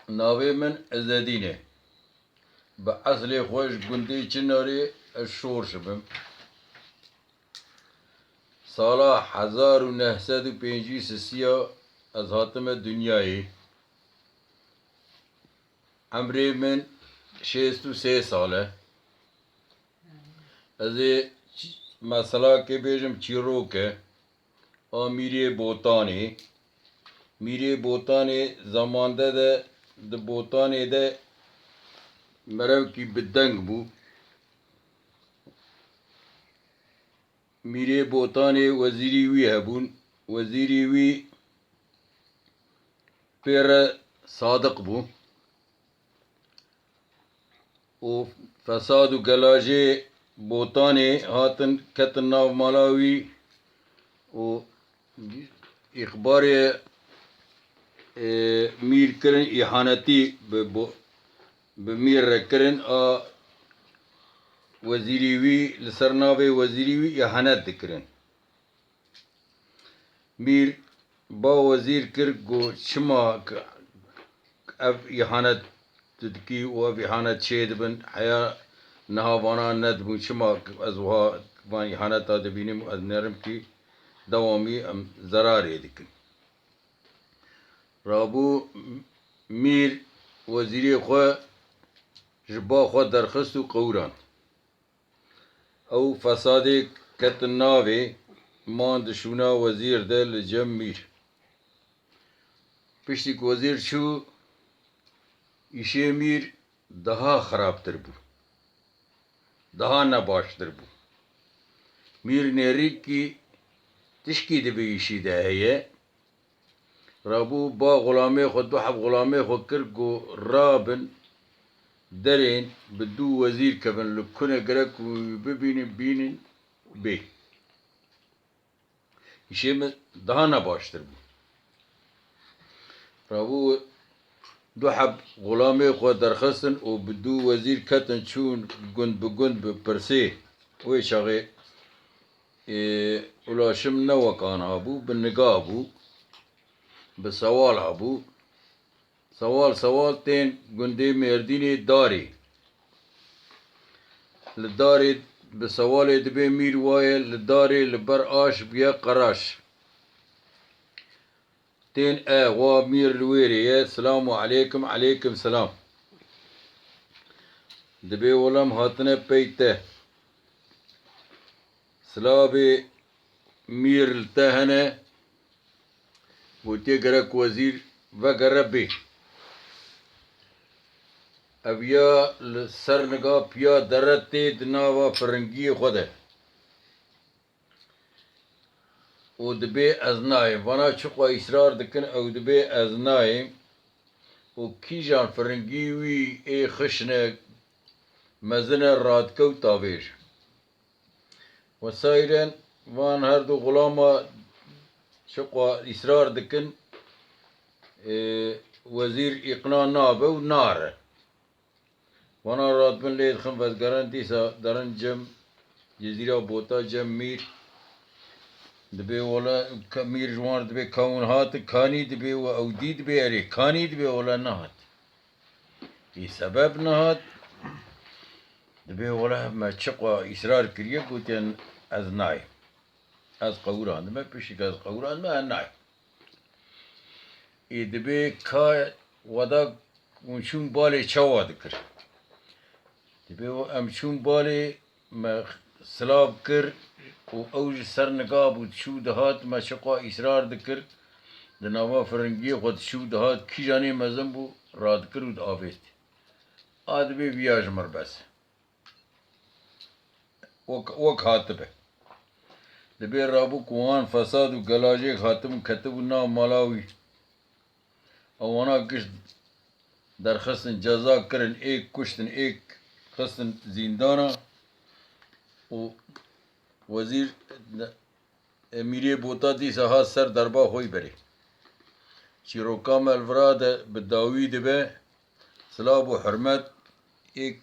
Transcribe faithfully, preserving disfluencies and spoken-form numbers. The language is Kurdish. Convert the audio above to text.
Navê min Ezedîn e. Bi eslê xwe ji gundê Çinarê ez şor jibim. Sala hezar û neh sed û pêncî sisiya ez hatime dinyayê. Emrê min şêst û sê sal e. Ez ê çi-, meselakê bêjim çîrok e. A Mîrê Botanê. Mîrê Botanê zamande de, di Botanê de merevkî bi deng bû. Mîrê Botanê wezîrî wî hebûn. Wezîrî wî pê re sadiq bû. Û fesad û gelajê Botanê hatin, ketin nav mala wî û îxbarê, e, mîr kirin, îhanetî bi bo-, bi mîr re kirin, a wezîrî wî, li ser navê wezîrî wî îhanet dikirin. Mîr ba wezîr kir, got, "Çima k-, ev îhanet tu dikî û ev îhanet çê dibin? Heya niha vana nedibûn, çima k-, ez wiha van îhaneta dibînim û ez nerim kî dewamî em zerarê dikin." Rabû mîr wezîrê xwe ji ba xwe derxist û qewirand. Ew fesadê ketin navê, man di şûna wezîr de li cem mîr. Piştî ku wezîr çû, îşê mîr daha xirabtir bû. Daha nebaştir bû. Mîr nêrîkî tişkî di vê îşî de heye. Rabû ba xulamê xwe, du heb xulamê xwe kir ku rabin derên bi du wezîr kevin, li kune gerek ku bibînin, bînin bê. Îşê min daha nebaştir bû. Rabû du heb xulamê xwe derxistin û bi du wezîr ketin çûn gund bi gund bi pirsê. Wê çaxê, ê, ulaşim ne wek an habû, bi niga bû, bi sewal habû. Sewal sewal tên gundê Mêrdînê Darê. Li Darê bi sewalê dibê mîr waye, li Darê li ber aş bûye qeraş. Tên e, wa mîr li wêrê ye, silamu aleykum, aleykum silam. Dibê wela em hatine pey te. Silavê mîr li te hene, gotiye gerek wezîr vegere bê. Ev ya li ser niga piya dere tê di nava firingiyê xwe de. Û dibê ez nayêm. Vana çiqwa îsrar dikin, ew dibê ez nayêm. Û kîjan firingî wî ê xişne, mezin e, radikewt tavêj. Wesairen van her du xulama çiqwa îsrar dikin, ê, wezîr îqna nabe û nare. Vana radibin lê dixin vedigerin, dîsa derin cem Cezîra Bota, cem mîr. Dibê wele ke-, mîr ji wan dibê ka hûn hatin, kanî dibê we ew dî dibê erê, kanî dibê wele nehat. Ê sebeb nehat, dibê wele me çiqwa îsrar kiriye, gotiye ez nayêm. Ez qewirandime, piştî ke ez qewirandime, ez nayêm. Ê dibê ka weda hûn çûn balê çawa dikir? Dibê we em çûn balê me silav kir û ew ji ser niga bû, çû dihat, me çiqwa îsrar dikir, di nava firingiyê xwe diçû dihat, kîjanê mezin bû, radikir û diavêt. A dibê viya ji mir bes e. Wek, wek hatibe. Dibê rabû ku wan fesad û gelajêk hatibû ketibû nav mala wî. Ewana giş derxistin, ceza kirin, êk kuştin, êk xistin zîndana û wezîr, Emîrê Bota dîsa hat ser derba xwe yî berê. Çîroka me li vira de bi dawî dibe, silav û hurmet êk